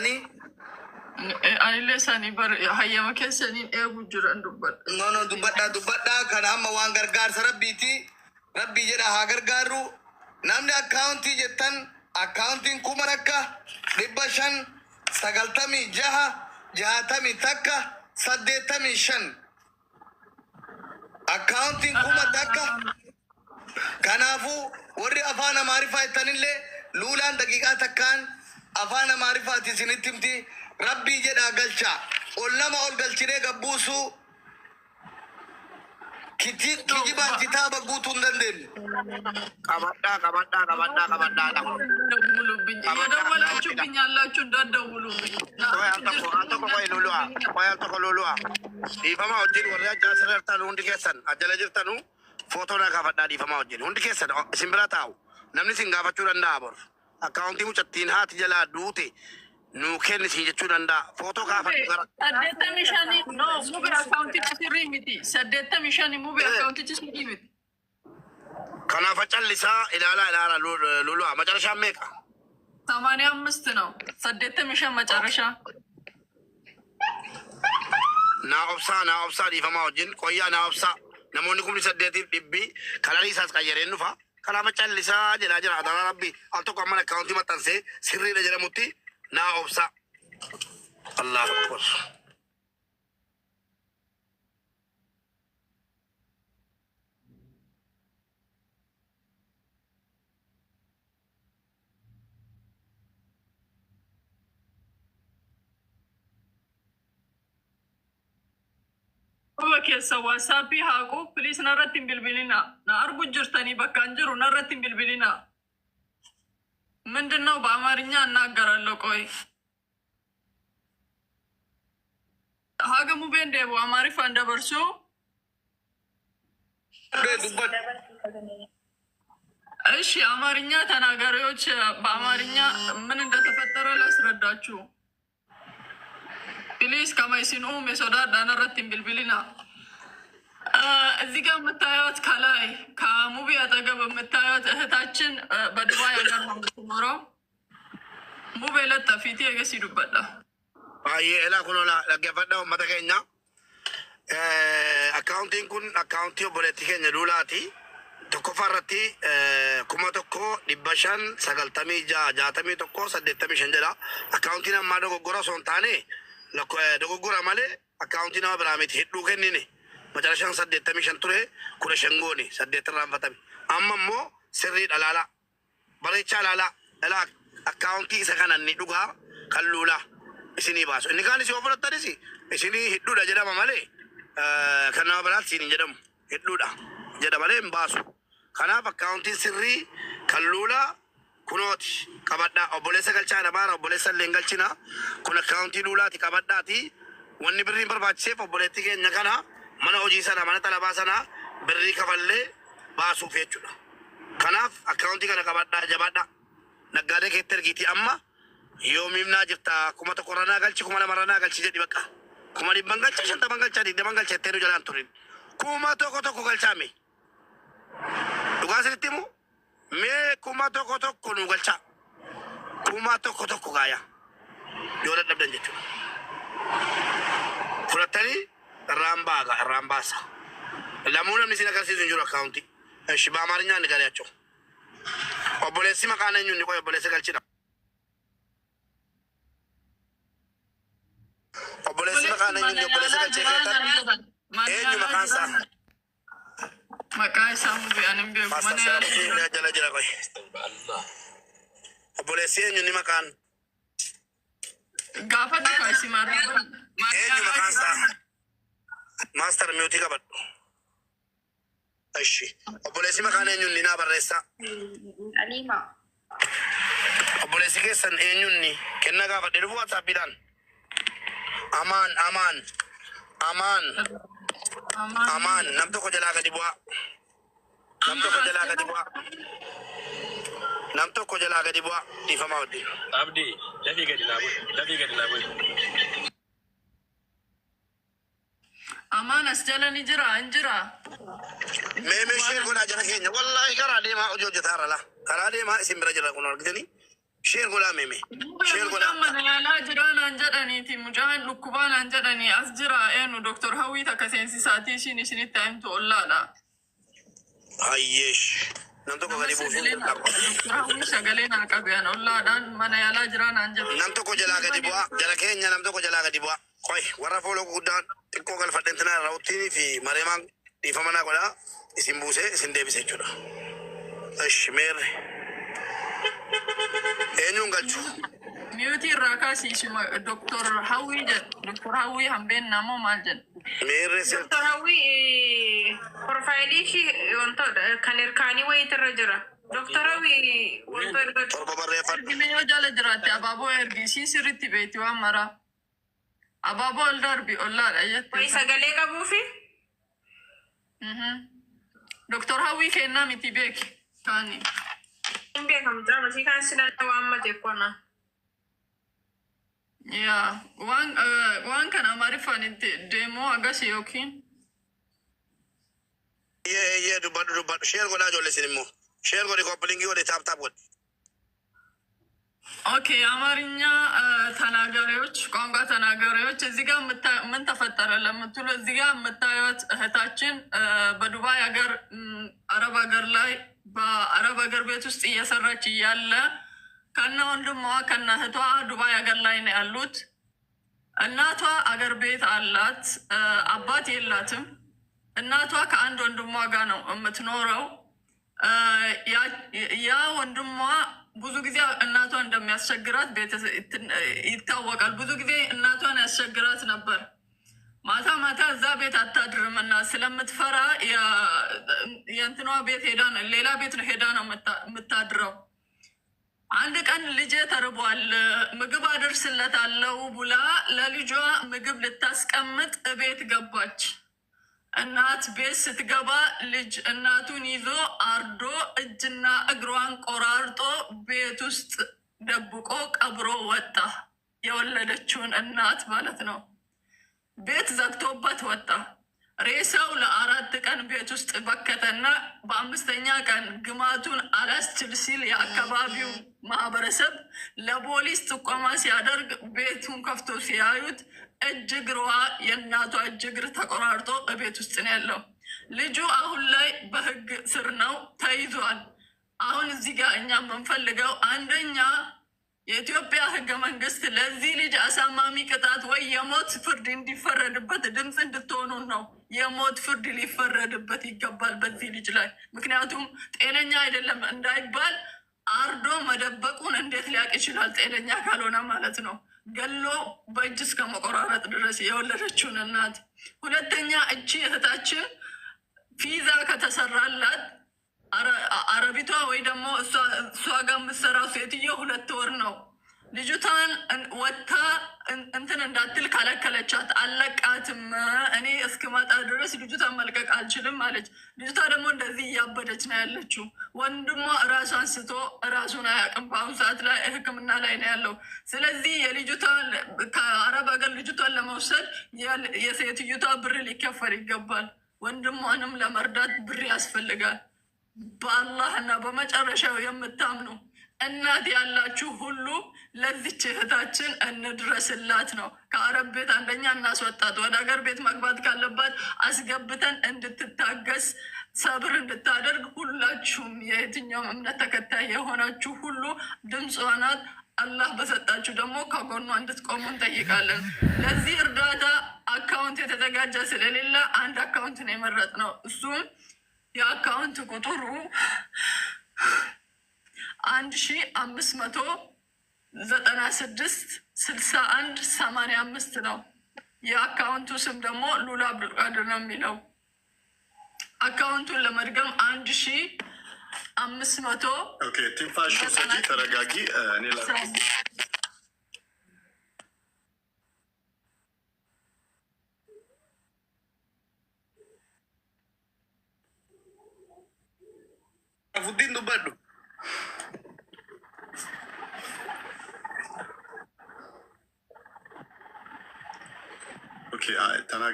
Gargaaranii. Anillee isaanii bar hayyama keessaniin eegu jiran dubbadha. No, no, dubbadhaa, dubbadhaa. Kana amma waan gargaarsa Rabbiiti. Rabbii jedha haa gargaarru. Namni akkaawuntii jettan, akkaawuntiin 1596 61 85. Akkaawuntiin 1000. Kanaafuu warri afaan Amaariffaa jettanillee, Luulaan daqiiqaa takkaan afaan Amaariffaati isinitti himti. Rabbii jedhaa galchaa. Ol nama ol galchinee gabbuusuu kijibaan kitaaba guutuu hin dandeenyu. Qabadhaa, qabadhaa, qabadhaa, qabadhaa. ደውሉብኝ፣ እየደወላችሁብኝ ያላችሁ እንዳትደውሉብኝ። Qoy al tokko, al tokko, qoy Lulu'a. Qoy al tokko, Lulu'a. Dhiifama wajjin, warri ajjala sirra jirtan hundi keessan, ajjala jirtanu, footoo naa kaafadhaa dhiifama wajjin. Hundi keessan isin bira taa'u. Namni isin gaafachuu danda'a bor. Akkaawuntii mucattiin haati jalaa duute nuu kenni isin jechuu danda'a. Footoo kaafadhu gara. 85, no, Mube, akkaawuntichi sirrii miti. 85, Mube, akkaawuntichi sirrii miti. Kanaaf callisaa ilaalaa, ilaalaa, Lulu'a. Macarashaan meeqa? 85 ነው። 85 መጨረሻ። Naa obsaa, naa obsaa, dhiifamaa wajjin, qoyyaa, naa obsaa. Namoonni kumni 8f dhibbi kalarii isaas qayyareen dhufa. Kanaaf callisaa jedhaa jira. Adaraa Rabbi, al tokko amma akkaawuntii maxxansee sirriidha jedhamutti naa obsaa. Allahu Akbar. Quba keessa WhatsAppii haaquu, please, narratti hin bilbilina. Na argu jirtanii bakka hin jiru narratti hin bilbilina. ምንድን ነው? በአማርኛ እናገራለሁ። ቆይ haga Mubeen deebi'u Amaariffaan dabarsuu. Dubbadhu. እሺ፣ አማርኛ ተናጋሪዎች በአማርኛ ምን እንደተፈጠረ ላስረዳችሁ። Please, kama isin uume sodaadhaa narratti hin bilbilinaa። እዚህ ጋር የምታዩት፣ ከላይ ከሙቢ አጠገብ የምታዩት እህታችን በዱባይ ሀገር ነው የምትኖረው። ሙቤ ለጠፊቲ eegasii dubbadha. Baay'ee elaa kun ola dhaggeeffadhaa, uummata keenya. Akkaawuntiin kun akkaawuntii obboleettii keenya Luulaati. Tokkoffaa irratti 1596 61 85 jedha. Akkaawuntiin ammaa dogoggora osoo hin taane, dogoggora malee akkaawuntii nama biraa miti, hedduu kennine. Macarashaan 85 ture, 15 goone, 8 irraanfatame. Amma immoo sirriidha, laalaa. Bareechaa, laalaa. Ilaa, akkaawuntii isa kana inni dhugaa kan Luulaa isinii baasu. Inni kaan isin yoo fudhattanis isinii hidhuudha jedhama malee, kan nama biraatti isin hin jedhamu. Hidhuudha jedha malee hin baasu. Kanaaf akkaawuntiin sirrii kan Luulaa kunooti, qabadhaa. Obboleessa galchaa namaara, obboleessa illee hin galchina. Kun akkaawuntii Luulaati, qabadhaati. Wanni birriin barbaachiseef obboleettii keenya kana mana hojii sana, mana xalabaa sana birrii kafallee baasuuf jechuudha. Kanaaf akkaawuntii kana qabadhaa, jabaadhaa. Naggaadee keetti ergiitii, amma yoomimnaa jirta, 1000 irra naa galchi, 2000 irra naa galchi jedhi bakka. 100,000 galcha, 50n galcha, 20n galcha jettee nu jalaan turin. 1000 tokko galchaame. Dhugaa isinitti himu, mee 1000 tokko nu galchaa. 1000 tokko gaaya. Yoo dadhabdan jechuudha. Fudhattanii irraan baaga, irraan baasa. Lamuu namni isin agarsiisu hin jiru akkaawuntii. እሺ በአማርኛ ንገሪያቸው። Obboleessi maqaan eenyuun ni qoy, obboleessa galchina. Obboleessi maqaan eenyuun obboleessa galchee keessan eenyu maqaan isaa? Maqaa isaa Mubee ani hin beeku. Maastar Mana yaala Salamuddin jira. jala jira, qoy. Obboleessi eenyu ni maqaan? Gaafadhu kaasi maarraa. Eenyu maqaan isaa? Maastar, mute qabadhu. እሺ. Obboleessi maqaan eenyuun ni naa barreessaa. Alima. Obboleessi keessan eenyuun ni kenna gaafadhe dhufu WhatsAppiidhaan. Amaan, Amaan, Amaan, Amaan, nam tokko jalaa gadi bu'aa. Nam tokko jalaa gadi bu'aa. Nam tokko jalaa gadi bu'aa. Dhiifamaa wajjin. Abdii, dafii gadi naa bu'i. Dafii gadi naa bu'i. Amaan as jala ni jira, hin jira. Mee mee, share godhaa jara keenya. Wallaahi karaa deemaa hojii hojjetaa irra laa. Karaa deemaa isin bira jira kun argitanii. Share godhaa, mee mee. Share godhaa. Mucaan mana yaalaa jira. naan jedhaniiti, mucaan dhukkubaa naan jedhanii as jira. Eenyu, Doktor Hawwii takka seensisaatii ishiin isinitti himtu, ollaadha. Hayyeesh. Nam tokko Nama gadi buusuun sagalee naa dirqama. Doktor Hawwii sagalee naa qabe, an ollaadhaan mana yaalaa jira naan jedhe. Nam tokko jalaa gadi bu'aa. Jala keenya nam tokko jalaa gadi bu'aa. Qoy, warra fooloo guddaan xiqqoo galfadheen tinaa raawwattiinii fi mareemaan dhiifama naa godhaa, isin buusee isin deebise jechuudha. Ish, meerre. Eenyuun galchu? Mute irraa kaasiisuma Doktor Hawwii jedhu. Doktor Hawwii hambeen namoo maal jedhu? Meerre sir. Doktor Hawwii profile ishii wanta kan irkaanii wayiitirra jira. Doktor Hawwii wanta erga 7 barreeffadhu. Ergime yoo jala jiraatte abaaboo ergi, isiin sirriitti beekti waan maraa. Abaaboo ol darbi, ollaadha wayi jette. Sagalee qabuufi. Doktor Hawwii kennaa miti, beeki. Kaani. Hin beekamu jira masii kan sinan waammate kona. Yaa, waan kana Amaariffaan itti deemuu agas yookiin Iyyee iyyee, dubbadhu dubbadhu. Share godhaa ijoollee, isin immoo. Share godhi, copy link godhi, tap tap godhi. Okay፣ የአማርኛ ተናጋሪዎች፣ ቋንቋ ተናጋሪዎች፣ እዚህ ጋር ምን ተፈጠረ ለምትሉ፣ እዚህ ጋር የምታዩት እህታችን በዱባይ ሀገር፣ አረብ ሀገር ላይ፣ በአረብ ሀገር ቤት ውስጥ እየሰራች እያለ ከነ ወንድሟ ከነ እህቷ ዱባይ ሀገር ላይ ነው ያሉት። እናቷ አገር ቤት አላት፣ አባት የላትም። እናቷ ከአንድ ወንድሟ ጋር ነው የምትኖረው። ያ ወንድሟ ብዙ ጊዜ እናቷን እንደሚያስቸግራት ይታወቃል። ብዙ ጊዜ እናቷን ያስቸግራት ነበር። ማታ ማታ እዛ ቤት አታድርም እና ስለምትፈራ የእንትኗ ቤት ሄዳ ነው፣ ሌላ ቤት ነው ሄዳ ነው የምታድረው። አንድ ቀን ልጄ ተርቧል፣ ምግብ አደርስለታለሁ ብላ ለልጇ ምግብ ልታስቀምጥ እቤት ገባች። እናት ቤት ስትገባ ልጅ እናቱን ይዞ አርዶ እጅና እግሯን ቆራርጦ ቤት ውስጥ ደብቆ ቀብሮ ወጣ። የወለደችውን እናት ማለት ነው። ቤት ዘግቶበት ወጣ። ሬሳው ለ4 ቀን ቤት ውስጥ በከተና በአምስተኛ ቀን ግማቱን አላስችል ሲል የአካባቢው ማህበረሰብ ለፖሊስ ጥቆማ ሲያደርግ ቤቱን ከፍቶ ሲያዩት እጅ እግሯ፣ የእናቷ እጅ እግር ተቆራርጦ እቤት ውስጥ ነው ያለው። ልጁ አሁን ላይ በህግ ስር ነው፣ ተይዟል። አሁን እዚህ ጋር እኛ የምንፈልገው አንደኛ የኢትዮጵያ ህገ መንግስት ለዚህ ልጅ አሳማሚ ቅጣት ወይ የሞት ፍርድ እንዲፈረድበት ድምፅ እንድትሆኑን ነው። የሞት ፍርድ ሊፈረድበት ይገባል በዚህ ልጅ ላይ። ምክንያቱም ጤነኛ አይደለም እንዳይባል፣ አርዶ መደበቁን እንዴት ሊያውቅ ይችላል? ጤነኛ ካልሆነ ማለት ነው። ገሎ በእጅ እስከ መቆራረጥ ድረስ የወለደችውን እናት። ሁለተኛ እቺ እህታችን ቪዛ ከተሰራላት አረቢቷ ወይ ደግሞ እሷ ጋር የምትሰራው ሴትዮ 2 ወር ነው። ልጅቷን ወጥታ እንትን እንዳትል ከለከለቻት። አለቃትም፣ እኔ እስክመጣ ድረስ ልጅቷን መልቀቅ አልችልም አለች። ልጅቷ ደግሞ እንደዚህ እያበደች ነው ያለችው። ወንድሟ እራሷን ስቶ እራሱን አያውቅም። በአሁኑ ሰዓት ላይ ሕክምና ላይ ነው ያለው። ስለዚህ የልጅቷን ከአረብ ሀገር ልጅቷን ለመውሰድ የሴትዮቷ ብር ሊከፈል ይገባል። ወንድሟንም ለመርዳት ብር ያስፈልጋል። በአላህ እና በመጨረሻው የምታምኑ እናት ያላችሁ ሁሉ ለዚች እህታችን እንድረስላት ነው። ከአረብ ቤት አንደኛ እናስወጣት። ወደ ሀገር ቤት መግባት ካለባት አስገብተን እንድትታገስ፣ ሰብር እንድታደርግ ሁላችሁም የየትኛውም እምነት ተከታይ የሆናችሁ ሁሉ ድምፅ ሆናት፣ አላህ በሰጣችሁ ደግሞ ከጎኗ እንድትቆሙ እንጠይቃለን። ለዚህ እርዳታ account የተዘጋጀ ስለሌለ አንድ account ነው የመረጥነው። እሱም የ account ቁጥሩ 15966185 ነው። የ account ኡ ስም ደግሞ ሉላ አብዱልቃድር ነው የሚለው። Account ኡን ለመድገም 1500 Okay፣ ትንፋሽ ውሰጂ፣ ተረጋጊ። እኔ Afuddin, dubbadhu. Okay፣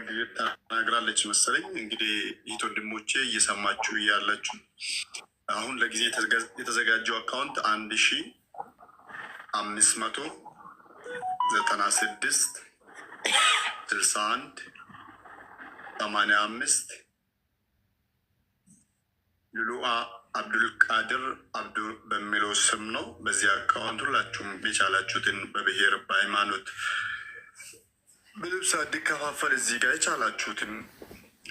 ተናግራለች መሰለኝ። እንግዲህ ይህ ወንድሞቼ እየሰማችሁ እያላችሁ አሁን ለጊዜ የተዘጋጀው account 1500 96 61 85 ሉሉአ አብዱልቃድር አብዱ በሚለው ስም ነው። በዚህ አካውንት ሁላችሁም የቻላችሁትን በብሔር፣ በሃይማኖት፣ በልብስ እንዲከፋፈል እዚህ ጋር የቻላችሁትን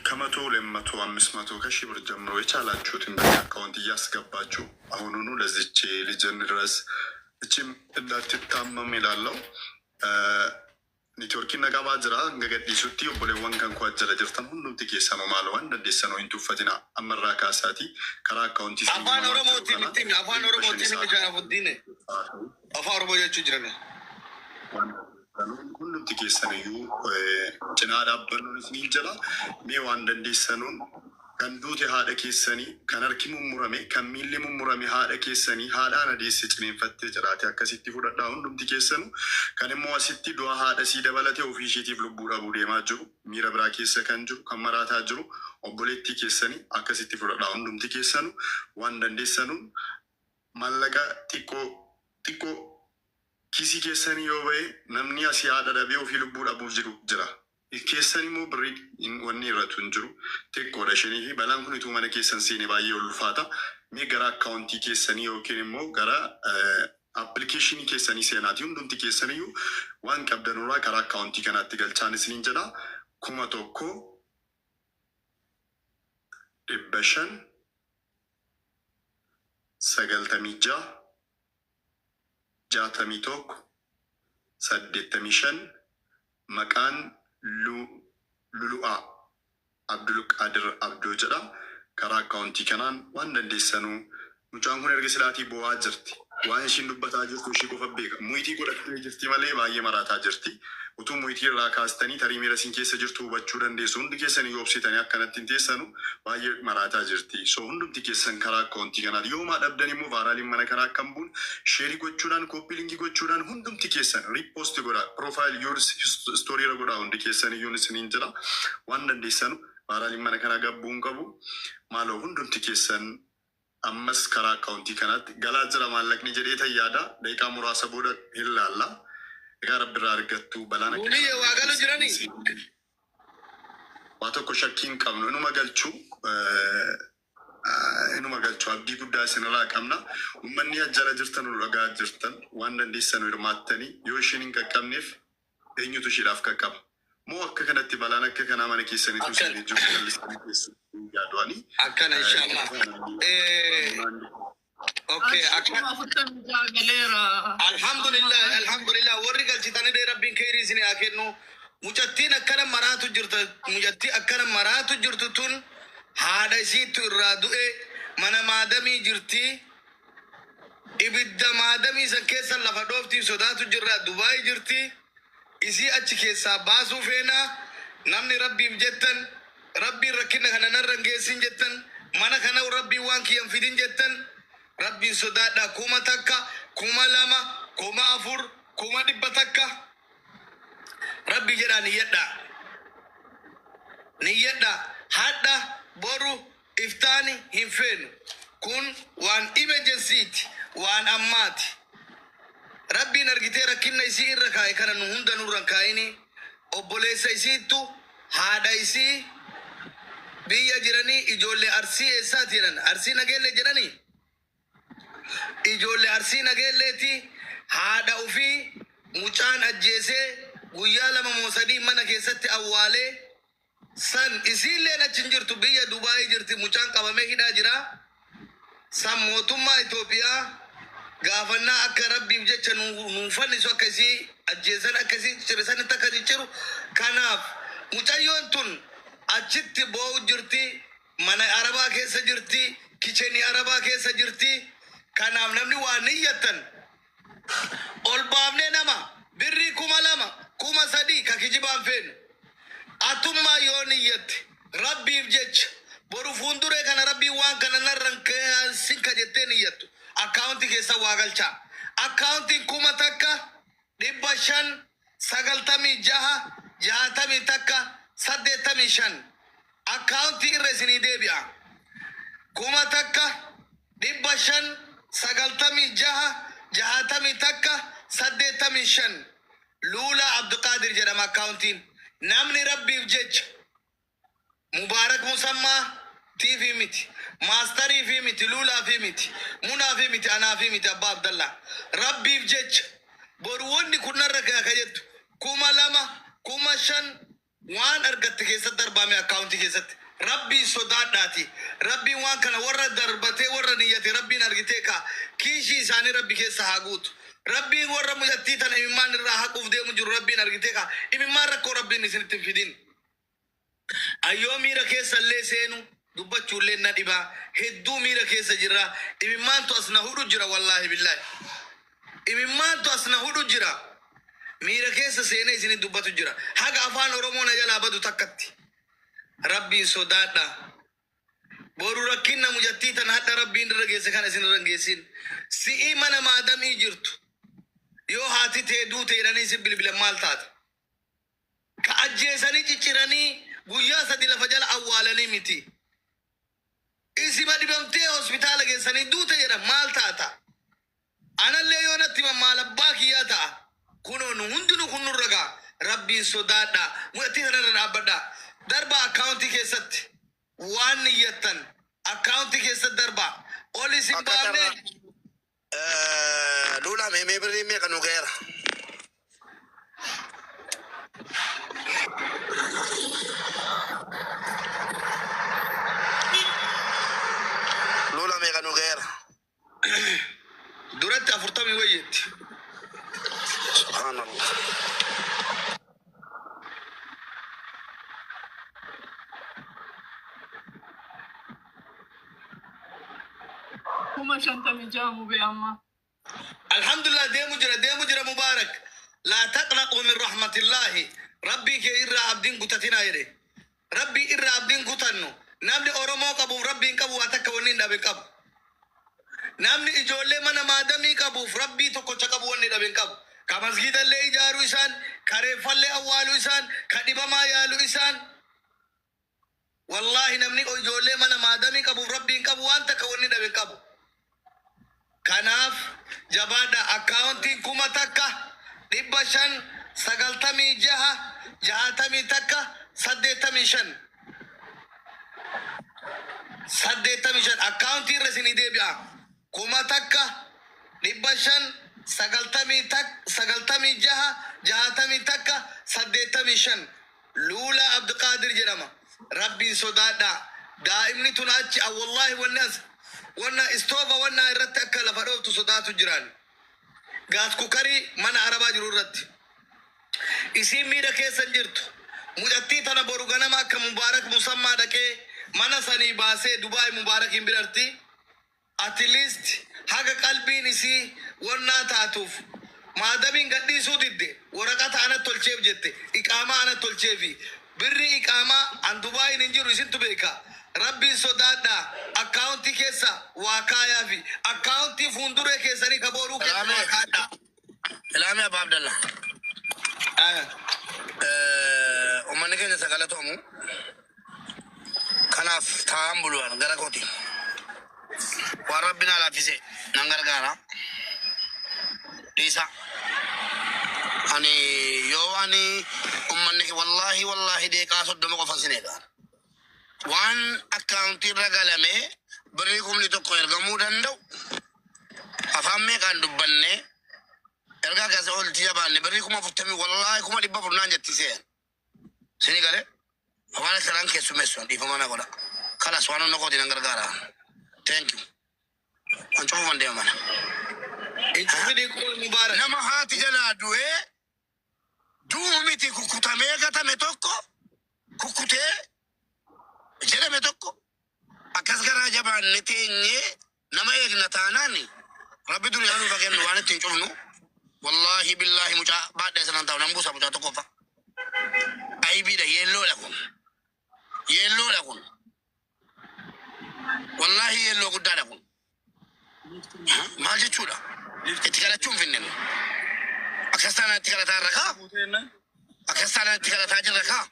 ከ100፣ 200፣ 500፣ ከ1000 ብር ጀምሮ የቻላችሁትን በዚህ አካውንት እያስገባችሁ አሁኑኑ ለዚች ልጅ እንድረስ፣ እችም እንዳትታመም ይላለው። Niitoorkiin naqabaa jira. Hanga gadhiisutti obboleewwan kan koo jala jirtan hundumti keessanuu maal waan dandeessanuu hin tuffatina. Ammarraa kaasaatii karaa akkaawuntii isin Afaan himamaa jiru Oromootiin kana itti himi. Afaan 500 Oromootiin isaa himi Sharafuddin. Afaan Oromoo jechuu jiran. Hundumti keessan iyyuu cinaa dhaabbannuun isiniin jala. Mee waan dandeessanuun kan duute haadha keessanii, kan harki mummurame, kan miilli mummurame haadha keessanii, haadhaan adeesse ciniinfattee jiraate akkasitti fudhadhaa hundumti keessanu. Kan immoo asitti du'a haadha sii dabalatee ofii isheetiif lubbuu dhabuu deemaa jiru, miira biraa keessa kan jiru, kan maraataa jiru obboleettii keessanii akkasitti fudhadhaa hundumti keessanu. Waan dandeessanuun maallaqa xiqqoo xiqqoo kiisii keessanii yoo ba'e, namni asii haadha dhabee ofii lubbuu dhabuuf jiru jira. Keessan immoo birrii wanni irratu hin jiru. Xiqqoodha isheenii fi balaan kun utuu mana keessan seene baay'ee ulfaata. Mee gara akkaawuntii keessanii yookiin immoo gara appilikeeshinii keessanii seenaatii hundumti keessaniyyuu waan qabdanurraa karaa akkaawuntii kanaatti galchaan isiniin jedha. 1596 61 85, maqaan Lulu'aa Abdulqaadir Abdoo jedha. Karaa akkaawuntii kanaan waan dandeessanuu. Mucaan kun erga silaatii bo'aa jirti. Waan ishiin dubbataa jirtu ishii qofa beeka. Muyitii godhattee jirti malee baay'ee maraataa jirti. Utuu muyitii irraa kaastanii tarii miira isin keessa jirtu hubachuu dandeessu. Hundi keessan yoo obsitanii akkanatti hin teessanu, baay'ee maraataa jirti. So hundumti keessan karaa akkaawuntii kanaati. Yoo maa dhabdan immoo vaaraaliin mana kanaa akka hin buune share gochuudhaan, copy link gochuudhaan hundumti keessan repost godhaa. Profile yours story irra godhaa hundi keessan iyyuu isiniin jira. Waan dandeessanu vaaraaliin mana kanaa gabbuu hin qabu. Maaloo hundumti keessan ammas karaa akkaawuntii kanaatti galaa jira maallaqni jedhee tayyaada. Daqiiqaa muraasa booda hin laalla. Egaa rabbi irraa argattu balaan akka Guuliyye waa galu jiranii. Waa tokko shakkii hin qabnu, inuma galchuu, inuma galchuu, abdii guddaa isinirraa qabna. Uummanni ajjala jirtan, nu dhagaa jirtan, waan dandeessan hirmaattanii yoo isheen hin qaqqabneef eenyutu isheedhaaf qaqqaba? Moo akka kanatti balaan akka kanaa mana keessaniitu Akkana. isin jiru callisanii keessatti yaadu'anii. Akkana inshallah. Okay, akka 406 galeera. Alhamdulillah, alhamdulillah, warri galchitanii dee rabbiin kheyrii isinii haa kennu. Mucattiin akkana maraatu jirtu, mucattii akkana maraatu jirtu tun haadha isiittu irraa du'e, mana maadamii jirti. Ibidda maadamii san keessa lafa dhooftii sodaatu jirra, Dubaay jirti. Isii achi keessaa baasuu feena. Namni rabbiif jettan, rabbiin rakkina kana narra hin geessin jettan, mana kana rabbiin waan kiyyan fidin jettan, rabbiin sodaadha. 1000, 2000, 4000, 100,000 rabbi jedhaa niyyadha. Niyyadha. Hadha boru iftaani hin feenu. Kun waan emergency'ti, waan ammaati. Rabbiin argitee rakkinna isii irra kaa'e kana nu hunda nurra hin kaa'ini. Obboleessa isiittu haadha isii biyya jiranii, ijoollee Arsii eessaati jedhan? Arsii Nageellee jedhanii? Ijoollee Arsii Nageelleeti. Haadha ofii mucaan ajjeesee guyyaa 2 moo 3 mana keessatti awwaalee san isiilleen achi hin jirtu, biyya Dubaayii jirti. Mucaan qabamee hidhaa jira. San mootummaa Itoophiyaa gaafannaa akka rabbiif jecha nu fannisu, akka isii ajjeesan, akka isii ciccirisan akka cicciru. Kanaaf mucayyoon tun achitti boo'u jirti, mana arabaa keessa jirti, kichenii arabaa keessa jirti. Kanaaf namni waa niyyattan ol baafnee nama birrii 2000, 3000 ka kijibaan feenu. Atummaa yoo niyyatte rabbiif jecha boru fuulduree kana rabbiin waan kana narran sinka jettee niyyattu, akkaawuntii keessa waa galchaa. Akkaawuntiin 1596 61 85. Akkaawuntii irra isinii deebi'a. 1596 61 85. Luulaa Abduqaadir jedhama akkaawuntiin. Namni Rabbiif jecha Mubaarak Musammaa tiifi miti, maastarii fi miti, Luulaa fi miti, Munaa fi miti, anaa fi miti, Abbaa Abdallaa. Rabbiif jecha boru wanni kun narra gaha ka jettu 2000, 5000 waan argatte keessatti darbaame akkaawuntii keessatti. Rabbiin sodaadhaati. Rabbiin waan kana warra darbatee warra niyyate Rabbiin argitee kaa kiishii isaanii Rabbi keessa haa guutu. Rabbiin warra mucattii tana imimmaan irraa haquuf deemu jiru Rabbiin argitee kaa imimmaan rakkoo Rabbiin isinitti hin fidin. Ayyoo miira keessa illee seenu dubbachuullee na dhibaa. Hedduu miira keessa jirra. Imimmaantu as na hudhu jira, wallaahi billaahi. Imimmaantu as na hudhu jira. Miira keessa seenee isinit dubbatu jira. Haga afaan Oromoo na jalaa badu takkatti. Rabbiin sodaadha. Boru rakkinna mucattii tana hadha Rabbiin irra geesse kana isin irra hin geessin. Si'ii mana maadamii jirtu. Yoo haati tee duute jedhanii isin bilbilan maal taata? Ka ajjeesanii cicciranii guyyaa sadi lafa jala awwaalanii miti. Isima dhibamtee hospitaala geessanii duute jedhan maal taata? Anallee yoo natti himan maal abbaa kiyyaa ta'a? Kunoo nu hundinuu kun nurra ga'a. Rabbiin sodaadhaa. Mucattii tana irra dhaabbadhaa. Darbaa akkaawuntii keessatti waan niyyattan akkaawuntii keessatti darbaa. Ol isin Akka baafnee carraa Luulaa mee mee birrii meeqa nu ga'eera? Luulaa meeqa nu ga'eera? Duratti afurtamii wayyeetti. Subhaanallah. 56,000 mubee amma. Alhamdulillah, deemu jira, deemu jira Mubaarak. Laa taqnaquu min rahmatillaahi. Rabbii kee irraa abdiin kutatinaa jedhe. Rabbii irraa abdiin kutannu. Namni Oromoo qabuuf Rabbiin qabu waa takka wanni hin dhabe hin qabu. Namni ijoollee mana maadamii qabuuf Rabbii tokkocha qabu wanni dhabe hin qabu. Ka masgiidallee ijaaru isaan, ka reeffallee awwaalu isaan, ka dhibamaa yaalu isaan. Wallaahi, namni ijoollee mana maadamii qabuuf Rabbiin qabu waan takka wanni dhabe hin qabu. Kanaaf jabaadha. Akkaawuntiin 1596 61 85 85. Akkaawuntii irra isinii deebi'a. 1596 61 85, Luulaa Abdiqaadir jedhama. Rabbiin sodaadhaa. Daa'imni tun achi wallaahi wanni as wanna istoova wannaa irratti akka lafa dhooftu sodaatu jiraan. Gas cookerii mana arabaa jiru irratti. Isiin miidha keessa hin jirtu. Mucattii tana boru ganama akka Mubaarak Musammaa dhaqee mana sanii baasee Dubaay Mubaarakiin birarti. At least haga qalbiin isii wannaa taatuuf maadamiin gadhiisuu didde. Waraqata anat tolcheef jette, iqaamaa anat tolcheefi, birri iqaamaa an Dubaayin hin jiru, isintu beeka. Rabbiin sodaadhaa, akkaawuntii keessa waa kaayaafi. Akkaawuntii fuunduree keessanii ka booruu keessa waa Ilaamee kaadhaa. Ilaamee Abbaa Abdallah. Uummanni keenya sagalatoomu. Kanaaf taa'an bulu'an gara kooti. Waan Rabbi naa laaffise nan gargaara. Dhiisa. Ani yoo ani uummanni, wallaahi wallaahi, deeqaa 30 qofan sin eega. Waan akkaawuntii irra galamee birrii 1000 ergamuu danda'u afaan meeqaan dubbannee ergaa keessa olti jabaanne birrii 40,000, wallaahi 400,000 naan jetti seen. Sini galee afaan isaan keessummeessu dhiifama na godha. Kalas, waan hunda kooti nan gargaara. Thank you. Waan cufuufan deema mana. Itti fidii qool, Mubaarak. Nama haati jalaa du'ee, du'u miti, kukkutamee gatame tokko, kukkutee jedhame tokko akkas garaa jabaanne teenyee nama eegna taanaan, Rabbi duniyaa nuuf haa kennu waan ittiin cufnu. Wallaahi billaahi, mucaa baadhee sanan ta'u nan buusa mucaa tokkoffa. Aybiidha, yeelloodha kun. Yeelloodha kun. Wallaahi yeelloo guddaadha kun. Maal jechuudha? Itti kadhachuu hin finne. Akkas taanaan itti kadhataa irra kaa? Akkas taanaan itti kadhataa jirra kaa?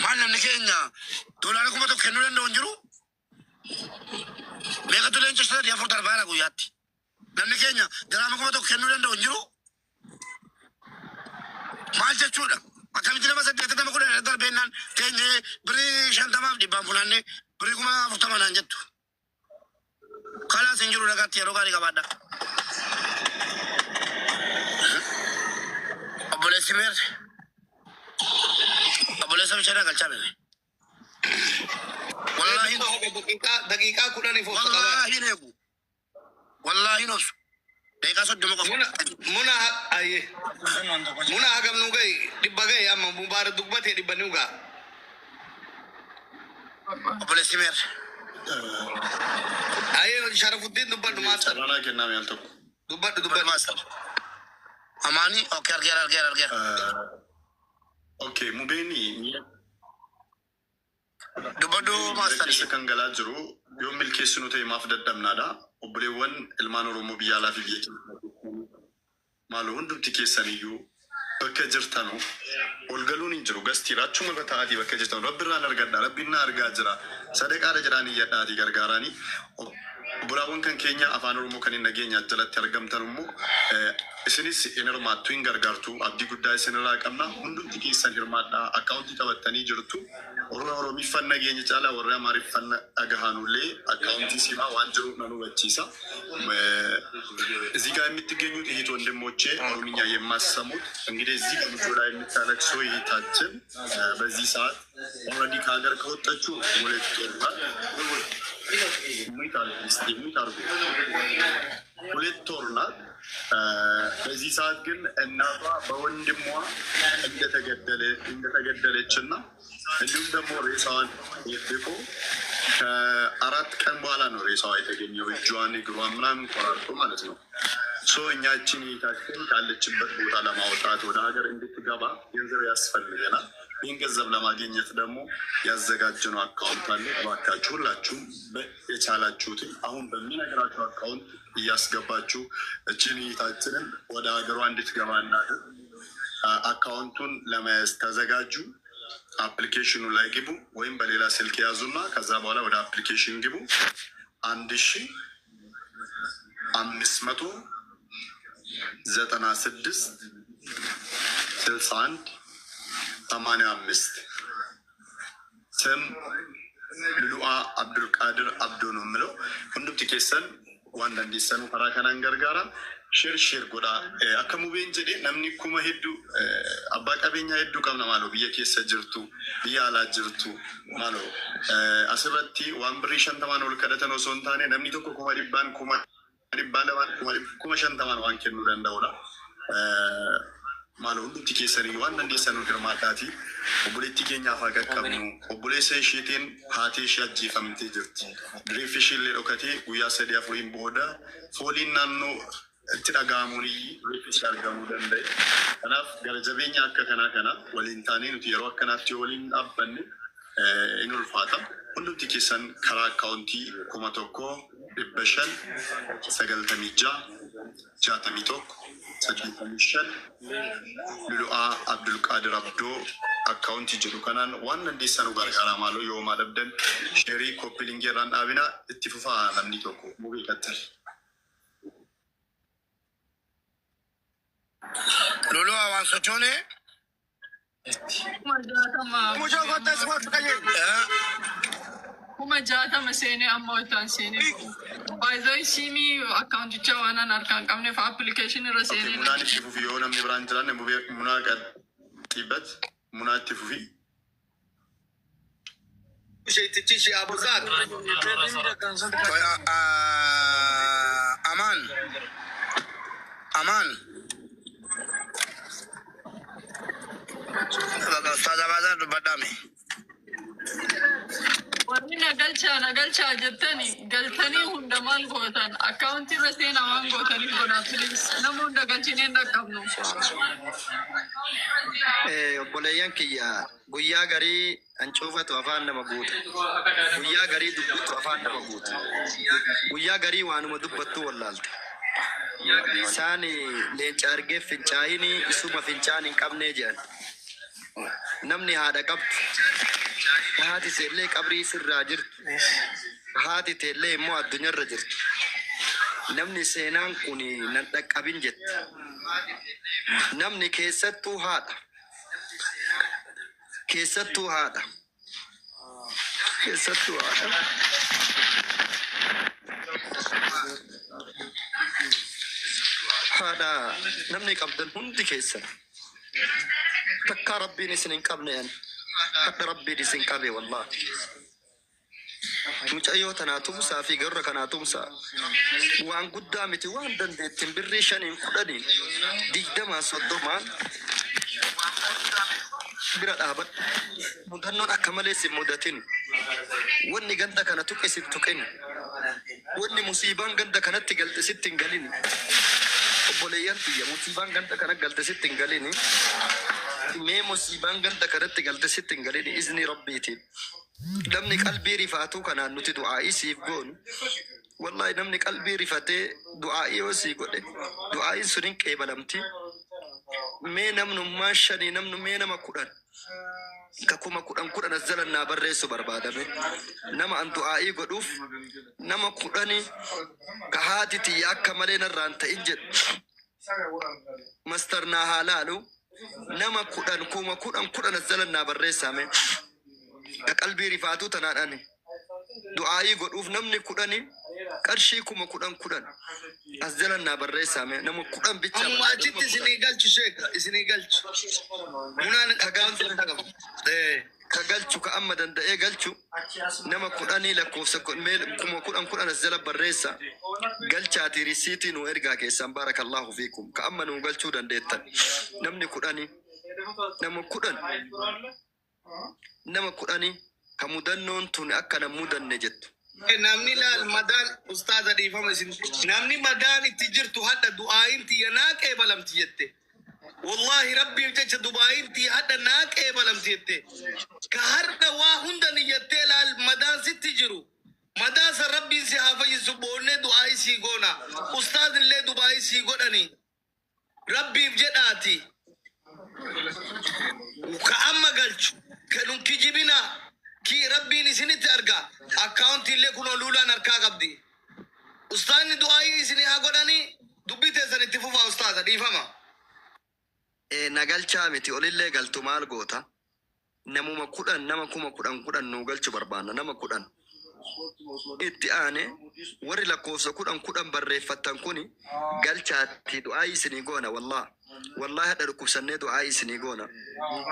Maal, namni keenya doolaara 1000 kennuu danda'u hin jiru? Meeqatu leenca sadii afur darbaara guyyaatti? Namni keenya diraama 1000 kennuu danda'u hin jiru? Maal jechuudha? Akkamitti nama saddeetta nama 10 irra darbeennaan teenyee birrii 50f dhibbaan funaannee birrii 40,000 naan jettu. Kalaas hin jiru nagaatti yeroo gaarii qabaadha. Obboleessi meer obboleessa bishaan galchaa beekne. Wallaahi Daqiiqaa 10f obsa qabaadha. wallaahi hin eegu. Wallaahi hin obsu. Daqiiqaa 30 qofa. Muna muna aye. Muna hagam nu gahi 100 gahi amma Mubaarak dubbatee 100 nu gaha. Obboleessi meer. Aye Sharafuddin dubbadhu master. Carraa naa kenname al tokko. Dubbadhu Dubbadhu dubbadhu. master. Amaani okay argeera argeera argeera. Okay, Mubeeni miira Dubbadhu miira master. keessa kan galaa jiru yoo milkeessinu ta'e maaf dadhabnaadha. Obboleewwan ilmaan Oromoo biyya alaa fi biyya keessa maaloo hundumti keessaniyyuu bakka jirtanu ol galuun hin jiru gastiidha. Achuma irra taa'aatii bakka jirtanu rabbi irraan argadha rabbi na argaa jira sadaqaadha jedhaan iyyadhaatii gargaaraanii. Obbolaawwan kan keenya afaan Oromoo kan hin dhageenya jalatti argamtan immoo isinis hin hirmaattu hin gargaartu abdii guddaa isinirraa qabna hundumti keessan hirmaadhaa akkaawuntii qabattanii jirtu. Warra Oromiffan nageenya caalaa warra Amaariffan dhagahanullee akkaawuntii simaa waan jiru nan hubachiisa. እዚህ ጋር የምትገኙት እህት ወንድሞቼ ኦሮምኛ የማሰሙት እንግዲህ እዚህ በምስሉ ላይ የምታለቅሰው እህታችን በዚህ ሰዓት already ከሀገር ከወጣችው 2 ወር ናት። mute አድርጉ እስኪ mute አድርጉ። 2 ወር ናት። በዚህ ሰዓት ግን እናቷ በወንድሟ እንደተገደለች እና እንዲሁም ደግሞ ሬሳዋን ደብቆ ከ4 ቀን በኋላ ነው ሬሳዋ የተገኘው። እጇን እግሯን ምናምን ቆራርጦ ማለት ነው። So እኛችን እህታችን ካለችበት ቦታ ለማውጣት ወደ ሀገር እንድትገባ ገንዘብ ያስፈልገናል። ይህን ገንዘብ ለማግኘት ደግሞ ያዘጋጀነው አካውንት አለ። እባካችሁ ሁላችሁም የቻላችሁትን አሁን በሚነግራችሁ አካውንት እያስገባችሁ እችን እህታችንን ወደ ሀገሯ እንድትገባ እናድርግ። አካውንቱን ለመያዝ ተዘጋጁ። application ኑ ላይ ግቡ፣ ወይም በሌላ ስልክ ያዙና ከዛ በኋላ ወደ application ግቡ። 1596 61 85 ስም Lulu'aa Abdulqaadir Abdoo ነው የምለው። Hundumti keessan waan dandeessanuu karaa kanaan gargaara. Share share godhaa. Akka Mubeen jedhe namni kuma hedduu abbaa qabeenyaa hedduu qabna maaloo biyya keessa jirtu biyya alaa jirtu maaloo asirratti waan birrii 50n ol kadhatan osoo hin taane namni tokko 100,000n 200,000n 50,000n waan kennuu danda'udha. Maaloo hundumti keessanii waan dandeessan hirmaadhaati. Obboleettii keenyaaf haa qaqqabnu. Obboleessa isheetiin haati ishee ajjeefamtee jirti. Reeffi ishee illee dhokatee guyyaa sadii afuriin booda fooliin naannoo itti dhaga'amuun reeffi ishee argamuu danda'e. Kanaaf gara jabeenya akka kanaa kana waliin taanee nuti yeroo akkanaatti yoo waliin dhaabbanne in ulfaata. Hundumti keessan karaa akkaawuntii 1596 61 85 Lulu'aa Abdulqaadir Abdoo akkaawuntii jedhu kanaan waan dandeessan gargaaraa maaloo yoo homaa dhabdan share copy link irraan dhaabina itti fufaa namni tokko Mubee kattal. Loluu waan sochoone. 60,000. Mucaa kottaa ispoortii qajeelu. 60,000 seenee amma waytaan seenee ba'u. Baay'ee siimii akkaawuntichaa waan an harkaan hin qabneef application irra Okay, seenee munaan itti fufi yoo namni biraan jiraanne Mubee munaa qaxxiibbat munaa itti fufi. Sheetichi shee Abuzaak. Amaan. Amaan. Ustaaz Abaazaa dubbadhaame. Warri na galchaa na galchaa jettani galtanii hunda maal gootan akkaawuntii irra seenaa waan gootaniif godhaa please nama hunda galchinee hin dhaqqabnu. Obboleeyyan kiyya guyyaa garii hancuufatu afaan nama guuta. Guyyaa garii dubbattu afaan nama guuta. Guyyaa garii waanuma dubbattu wallaalta. Isaan leenca argee fincaa'ini isuma fincaan hin qabnee jedhan. Namni haadha qabdu haati seellee qabrii sirraa jirtu haati teellee immoo addunyaarra jirtu. Namni seenaan kun nan dhaqqabin jette. Namni keessattuu haadha. Keessattuu haadha. Keessattuu haadha. Haadha namni qabdan hundi keessan. Takkaa Rabbiin isin hin qabne ani. Hadha Rabbiin isin qabe wallaahi. Mucayyoo tanaa tumsaa fi garra kanaa tumsaa. Waan guddaa miti, waan dandeettin birrii 5n, 10n, 20n, 30n bira dhaabadhu. Mudannoon akka malee sin mudatin. Wanni ganda kana tuqe sin tuqin. Wanni musiibaan ganda kanatti galte sitti hin galin. Obboleeyyan tiyya, musiibaan ganda kana galte sitti hin galin. Mee musiibaan ganda kanatti galte sitti hin galin iznii Rabbiitiin. Namni qalbii rifaatuu kanaan nuti du'aa'ii siif goonu, wallahi namni qalbii rifatee du'aa'ii yoo sii godhe, du'aa'iin sun hin qeebalamti. Mee namnummaan shanii, namnu mee nama 10 ka 10,000 10 as jalan naa barreessu barbaadame. Nama an du'aa'ii godhuuf nama kudhani ka haati tiyya akka malee narraan ta'in jedhu. Mastar naa haa laalu. Nama 10 10,000 10 as jalan naa barreessaa mee. Ka qalbii rifaatuu tanaan ani du'aa'ii godhuuf namni kudhani qarshii 10,000 10 as jalan naa barreessaa mee, nama 10 bichaa Ammuma barbaada, achitti nama 10. Isinii galchu, sheeka isinii galchu. Munaan Ka akkaawuntii galchu harkaa qabu. Eh. Ka galchu, ka amma danda'ee galchu, nama kudhanii lakkoofsa mee 10,000 10 as jala barreessa galchaatii risiitii nuu ergaa keessan. Barakallahu fiikum. Ka amma nuu galchuu dandeettan, namni kudhanii, nama 10, nama kudhanii ka mudannoon tun akka nan mudanne jettu. Namni laal madaan, ustaaza, dhiifama isin, namni madaan itti jirtu hadha du'aayin tiyya naa qeebalamti jette. Wallahi Rabbiif jecha du'aayin tiyya hadha naa qeebalamti jette. Ka har'a waa hunda niyyattee laal madaan sitti jiru. Madaa san Rabbiin si haa fayyisu, boonnee du'aayii sii goona. Ustaaznillee du'aayii sii godhani. Rabbiif jedhaati. Ka amma galchu ka nun kijibinaa ki Rabbiin isinitti arga. Akkaawuntii illee kunoo Luulaan harkaa qabdi. Ustaazni du'aayii isinii haa godhanii, dubbii teessan itti fufaa, ustaaza, dhiifama. Ee, na galchaa miti, olillee galtu maal goota? Namuma 10, nama 10,000 10 nuu galchu barbaanna, nama 10. Itti aane warri lakkoofsa 10 10 barreeffattan kuni galchaatti du'aayii isinii goona. Wallah wallahi hadha dhukkubsannee du'aayii isinii goona.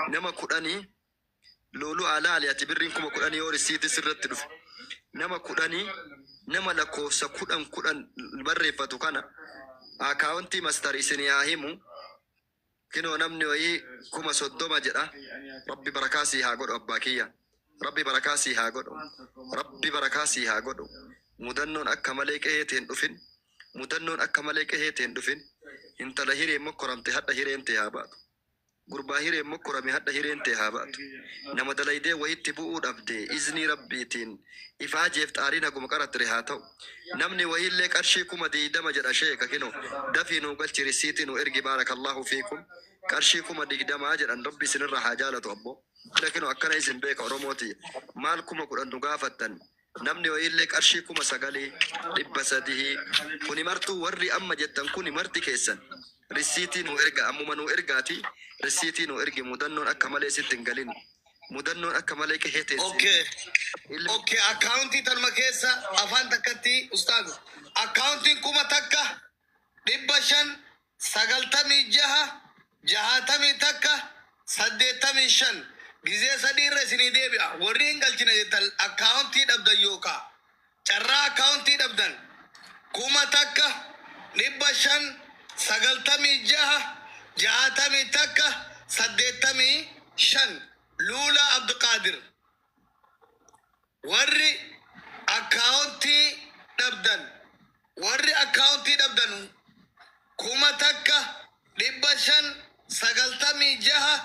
Nama kudhanii, Luulu alaali, ati birriin 10,000 yoo risiitii sirratti dhufe, nama kudhanii, nama lakkoofsa 10 10 barreeffatu kana akaawuntii mastar isinii haa himu. Kinoo namni wayii 30,000 jedha. Rabbi barakaa sii haa godhu, abbaa kiyya. Rabbi barakaa sii haa godhu. Rabbi barakaa sii haa godhu. Mudannoon akka malee qe'ee teen dhufin. Mudannoon akka malee qe'ee teen dhufin. Intala hireen mokkoramte hadha hireen tee haa baatu. Gurbaa hireen mokkorame hadha hireen tee haa baatu. Nama dalaydee wayitti bu'uu dhabde iznii Rabbiitiin ifaajeef xaariin haguma qarattire haa ta'u. Namni wayiillee qarshii 20,000 jedha. Sheeka, kinoo dafii nuu galchi, risiitii nuu ergi. Barakallahu fiikum. Qarshii 20,000 jedhan. Rabbi isinirra haa jaalatu abboo. Kinoo akkana isin beeka Oromooti. Maal 10,000 nu gaafattan? Namni wayiillee qarshii 9,300. Kuni martuu, warri amma jettan kuni marti keessan risiitii nuu erga, ammuma nuu ergaati risiitii nuu ergi. Mudannoon akka malee sitti hin galin. Mudannoon akka malee qehee teessin. Okay. Ilmi Okay, akkaawuntii tanuma keessa afaan takkatti, ustaaza. Akkaawuntiin 1596 61 85 gizee sadii irra isinii deebi'a. Warri hin galchine jettan, akkaawuntii dhabdan yookaa carraa akkaawuntii dhabdan, 1596 61 85, Luula Abduqaadir. Warri akkaawuntii dhabdan, warri akkaawuntii dhabdan, 1596 61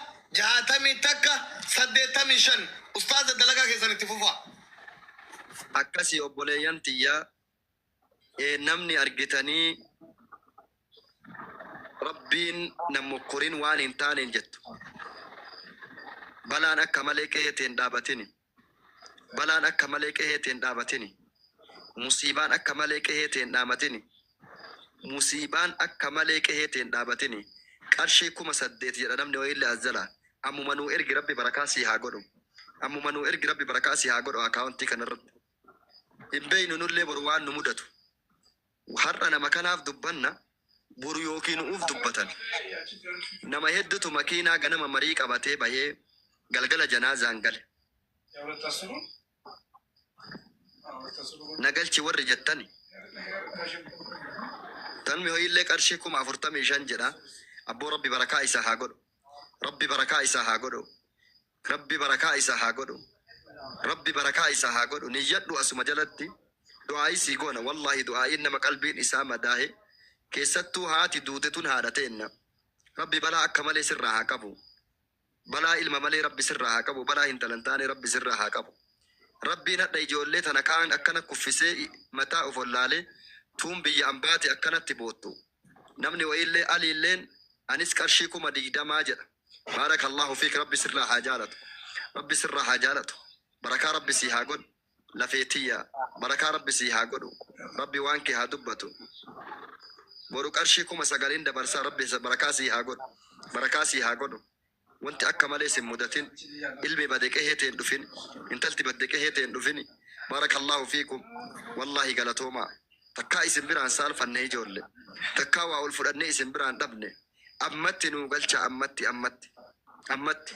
85. Ustaaza, dalagaa keessan itti fufaa. Akkasii obboleeyyan tiyyaa, namni argitanii Rabbiin nan mokkorin waan hin taaneen jettu. Balaan akka malee qe'ee teen dhaabatini. Balaan akka malee qe'ee teen dhaabatini. Musiibaan akka malee qe'ee teen dhaabatini. Musiibaan akka malee qehee teen dhaabatini. Qarshii 8000 jedha namni wayiillee as jala. Ammuma nuu ergi, Rabbi barakaa sii haa godhu. Ammuma nuu ergi, Rabbi barakaa sii haa godhu akaawuntii kanarratti. Hin beeynu nullee boru waan nu mudatu. Har'a nama kanaaf dubbanna, boru yookiin nu'uuf dubbatan. Nama heddutu makiinaa ganama marii qabatee bahee galgala janaazaan gale. Na galchi warri jettani. Tanmi hoyiillee qarshii 45,000 jedha. Abboo, Rabbi barakaa isaa haa godhu. Rabbi barakaa isaa haa godhu. Rabbi barakaa isaa haa godhu. Rabbi barakaa isaa haa godhu. Niyyadhu asuma jalatti. Du'aayii sii goona. Wallaahi, du'aayiin nama qalbiin isaa madaahe, keessattuu haati duute tun haadha teenna. Rabbi balaa akka malee sirraa haa qabu. Balaa ilma malee Rabbi sirraa haa qabu. Balaa hintalan taane Rabbi sirraa haa qabu. Rabbiin hadha ijoollee tana kaan akkana kuffisee mataa of wallaalee tuun biyya ambaate akkanatti boottu. Namni wayiillee aliilleen anis qarshii 20,000 jedha. Baarakallahu fiik, Rabbi sirraa haa jaalatu. Rabbi sirraa haa jaalatu. Barakaa Rabbi sii haa godhu. Lafee tiyya. Barakaa Rabbi sii haa godhu. Rabbi waan kee haa dubbatu. Boru qarshii 9,000n dabarsaa. Rabbi barakaa sii haa godhu. Barakaa sii haa godhu. Wanti akka malee sin mudatin. Ilmi bade qehee teen dhufin. Intalti badde qehee teen dhufin. Baarakallahu fiikum. Wallaahi galatoomaa. Takkaa isin biraan saalfanne ijoolle. Takkaa waa ol fudhannee isin biraan dhabne. Ammatti nuu galcha, ammatti, ammatti. Ammatti.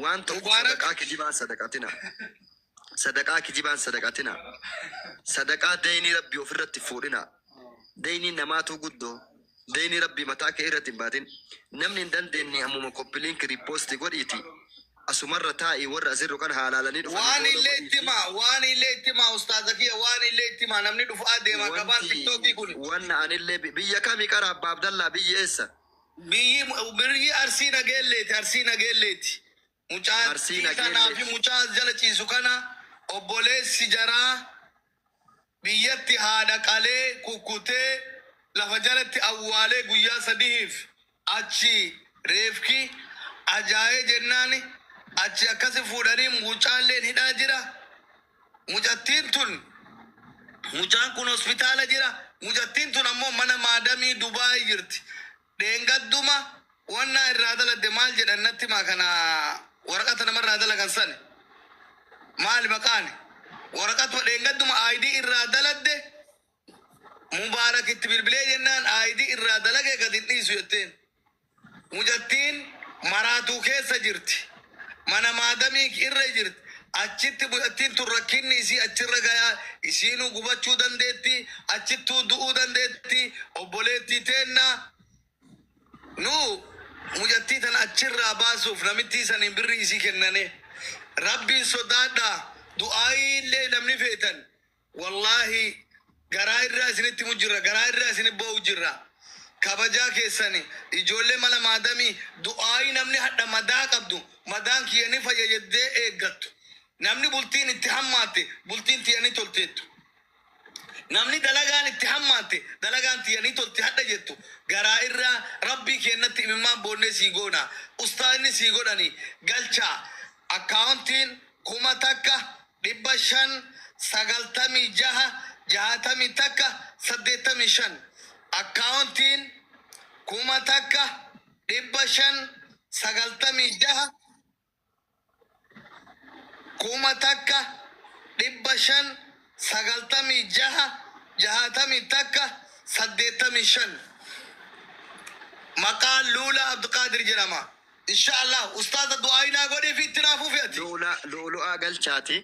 Waan tokko Mubaarak. Sadaqaa kijibaan sadaqatina. Sadaqaa kijibaan sadaqatina. Sadaqaa deynii Rabbii ofirratti fuudhina. Deyniin namaatu guddoo. Deynii Rabbii mataa kee irratti hin baatin. Namni hin dandeenye ammuma copy link, repost godhiiti. Asumarra taa'ii warra asirru kan haalaalanii dhufanii Waan follow illee itti godhiiti. himaa, waan illee itti himaa, ustaaza kiyya, waan illee itti himaa, namni dhufaa deema gabaan Wanti TikTokii kun. Wanna anillee biyya kami qara, Abbaa Abdallaa, biyyi eessa? Biyyi Arsii Nageelleeti, Arsii Nageelleeti. Arsii Mucattii kanaa fi Nageelleeti. mucaa as jala ciisu kana obboleessi jaraa biyyatti haadha qalee kukkutee lafa jalatti awwaalee guyyaa sadiif achi reefki ajaa'ee jennaan achi akkasi fuudhanii mucaalleen hidhaa jira. Mucattiin tun, mucaan kun hospitaala jira. Mucattiin tun ammoo mana maadamii Dubaay jirti. Dheengadduma wanna irraa daladde maal jedhan natti himaa, kana waraqata namarraa dalagan sani. Maali maqaan? Waraqatuma dheengadduma ID irraa daladde Mubaarak itti bilbilee jennaan ID irraa dalagee gad hin dhiisu jetteen. Mucattiin maraatuu keessa jirti. Mana maadamii irra jirti. Achitti mucattiin tun rakkinni isii achirra gayaa, isiinuu gubachuu dandeetti, achittuu du'uu dandeetti, obboleettii teennaa. Nu mucattii tana achirraa baasuuf namittii saniin birri isii kennane. Rabbiin sodaadhaa, du'aayii illee namni feetan. Wallaahi, garaa irraa isinitti himu jirra, garaa irraa isinit boo'u jirra. Kabajaa keessani ijoollee mala maadamii du'aayii namni hadha madaa qabdu madaan kiyya ni fayya jettee eeggattu. Namni bultiin itti hammaatte bultiin tiyya ni tolteettu. Namni dalagaan itti hammaatte dalagaan tiyya ni tolti hadha jettu, garaa irraa Rabbii keennatti imimmaan boonnee sii goona. Ustaazni sii godhani galchaa. Akkaawuntiin 1596 61 85. Akkaawuntiin 1596, 1596 61 85. Maqaan Luula Abduqaadir jedhama. Insha Allah, ustaaza, du'aayinaa godhii fi itti naafuu fe'ati. Luula lu'ulu'aa galchaati.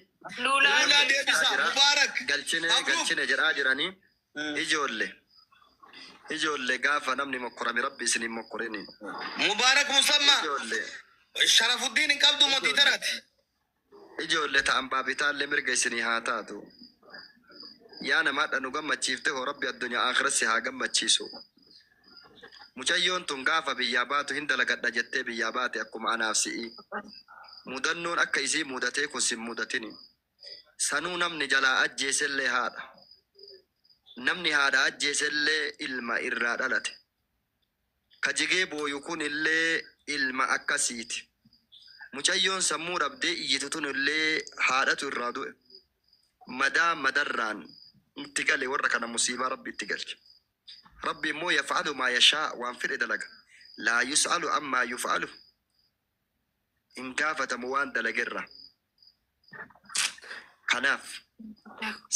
Luulaa. Luulaa deebisaa. Jira. Mubaarak. Galchine. Mabruuk. Galchine jedhaa jiranii. Ijoolle. Ijoolle, gaafa namni mokkorame Rabbi isin hin mokkorini. Mubaarak Musammaa. Ijoolle. Sharafuddin hin qabdu mootii taraati. Ijoolle ta'an baabitaallee mirga isinii haa taatu. Yaa nama hadha nu gammachiifte hoo, Rabbi addunyaa akhiratti haa gammachiisu. Mucayyoon tun gaafa biyyaa baatu hin dalagadha jettee biyyaa baate, akkuma anaaf si'i. Mudannoon akka isii mudatee kun sin mudatini. Sanuu namni jalaa ajjeesellee haadha. Namni haadha ajjeesellee ilma irraa dhalate. Ka jigee booyu kun illee ilma akkasiiti. Mucayyoon sammuu dhabdee iyyitu tun illee haadhatu irraa du'e. Madaa madarraan itti gale warra kana musiibaa Rabbi itti galche. Rabbi immoo yaf'alu maa yashaa, waan fedhe dalaga. Laa yus'alu ammaa yuf'alu, hin gaafatamu waan dalagerra. Kanaaf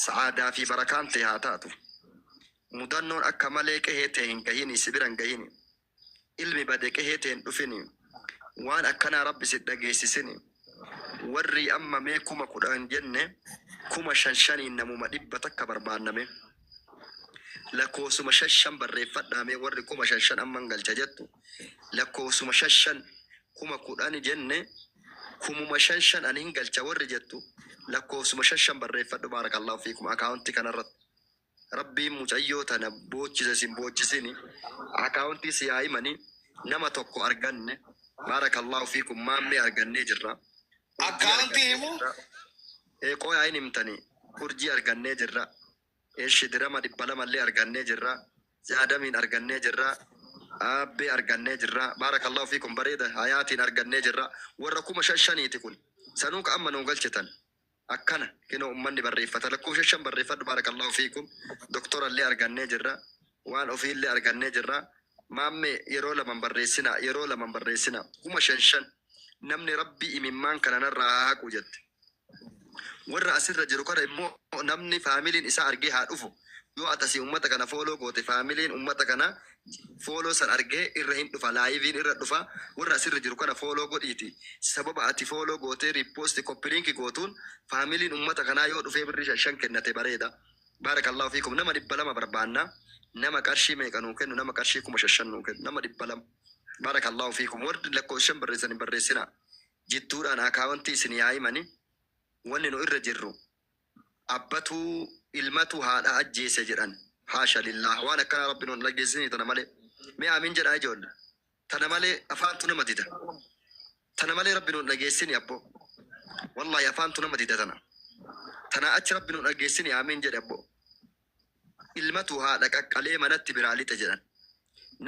sa'aadaa fi barakaan tee haa taatu. Mudannoon akka malee qehee tee hin gahini, si bira hin gahini. Ilmi bade qehee tee hin dhufini. Waan akkanaa Rabbi si dhageessisini. Warrii amma mee 10,000 jenne 5,000 shaniin namuma 100 barbaanna mee. Lakkoofsuma shan shan barreeffadhaa mee warri 5,000 shan amman galcha jettu lakkoofsuma shan shan 10,000 jenne 5,000 shan ani hin galcha warri jettu lakkoofsuma shan shan barreeffadhu baarakallahu fiikum akaawunti kanarratti rabbiin mucayyoo tana boochise sin boochisini akaawuntii si haa himani nama tokko arganne baarakallahu fiikum maammee argannee jirra urjii Akkaawuntii argannee himu jirra ee qoyaa hin himtani urjii argannee jirra Eshi dirama 200 illee argannee jirra. Adamiin argannee jirra. Aabbee argannee jirra. Baarakallahu fiikum bareeda hayaatiin argannee jirra. Warra 5,000 shaniiti kun. Sanuu ka amma nuu galchitan. Akkana kinoo ummanni barreeffata. Lakkoofsa shan barreeffadhu baarakallahu fiikum. Doktora illee argannee jirra. Waan ofii illee argannee jirra. Maammee yeroo laman barreessina yeroo laman barreessina. 5,000 shan namni rabbi imimmaan kana narraa haa haqu jette. Warra asirra jiru kana immoo namni faamiliin isaa argee haa dhufu. Yoo ati asii ummata kana fooloo goote faamiliin ummata kana fooloo san argee irra hin dhufa laayiviin irra dhufa. Warra asirra jiru kana fooloo godhiiti. Sababa ati fooloo gootee riippoosti koppiliinki gootuun faamiliin ummata kanaa yoo dhufee birrii shan shan kennate bareeda. Baarakallahu fiikum nama 200 barbaanna. Nama qarshii meeqa nuu kennu nama qarshii 5,000 nuu kennu nama 200. Baarakallahu fiikum warri lakkoofsa shan barreessan hin barreessinaa. Jidduudhaan akaawantii isin yaa himani. Wanni nu irra jirru abbatu ilmatu haadha ajjeese jedhan haasha lillaah waan akkanaa rabbi nu hin dhageessisinii tana malee mee aamin jedhaa ijoolle tana malee afaantu nama dida tana malee rabbi nu hin dhageessini abbo wallahi afaantu nama dida tana tanaa achi rabbi nu hin dhageessini aamin jedhe abbo ilmatu haadha qaqqalee manatti biraa lixe jedhan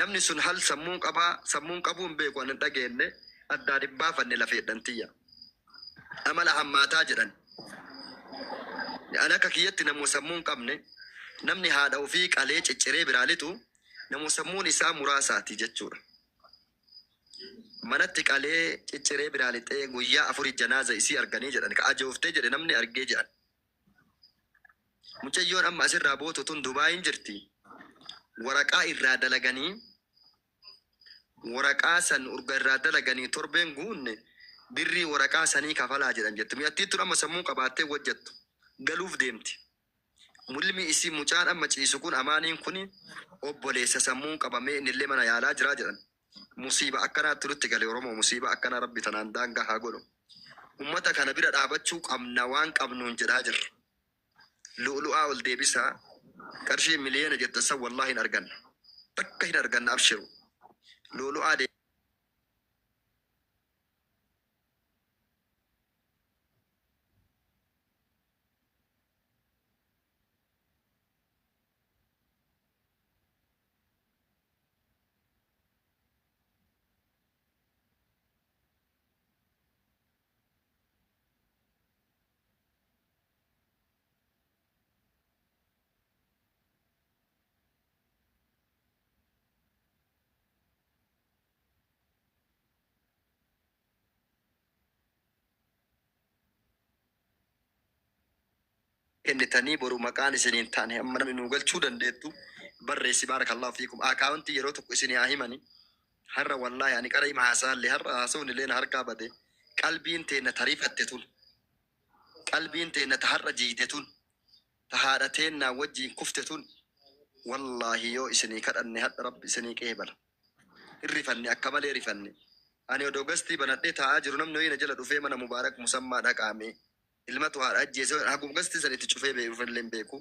namni sun hal sammuun qabaa sammuun qabuu hin beeku an hin dhageenne addaan hin baafanne lafeedhan tiyya amala hammaataa jedhan. Ani akka kiyyatti namuma sammuu hin qabne namni haadha ofii qalee cicciree biraa lixu namuma sammuun isaa muraasaati jechuudha. Manatti qalee cicciree biraa lixee guyyaa afuri janaaza isii arganii jedhan ka ajooftee jedhe namni argee jedhan. Mucayyoon amma asirraa bootu tun Dubaayin jirti. Waraqaa irraa dalaganii Waraqaa san urga irraa dalaganii torbeen guunne birrii waraqaa sanii kafalaa jedhan jette. Micattiin tun amma sammuu qabaattee wajjattu. Galuuf deemti. Mulmi isii mucaan amma ciisu kun Amaaniin kuni obboleessa sammuun qabamee innillee mana yaalaa jiraa jedhan. Musiiba akkanaatti nutti gale Oromoo musiiba akkanaa rabbi tanaan daangaa haa godhu. Ummata kana bira dhaabachuu qabna waan qabnuun jedhaa jirra. Lu'lu'aa ol deebisaa qarshii miliyoona jettan san wallahi hin arganna. Takka hin arganna abshiru. Lu'lu'aa kennitanii boru maqaan isin hin taane amma namni nuu galchuu dandeettu barreessi baarakallahu fiikum akaawuntii yeroo tokko isin haa himani har'a wallaahi ani qara hima haasaallee har'a haasawni illee na harkaa bade qalbiin teenna tariifatte tun qalbiin teenna ta har'a jiite tun ta haadha teennaa wajjiin kufte tun wallaahi yoo isinii kadhanne hadha rabbi isinii qeebala. Hin rifanne akka malee rifanne. Ani odoo gastii banadhee taa'aa jiru namni wayii na jala dhufee mana Mubaarak Musammaa dhaqaame ilmatu haadha ajjeese hagum gastii san itti cufee dhufellee hin beeku.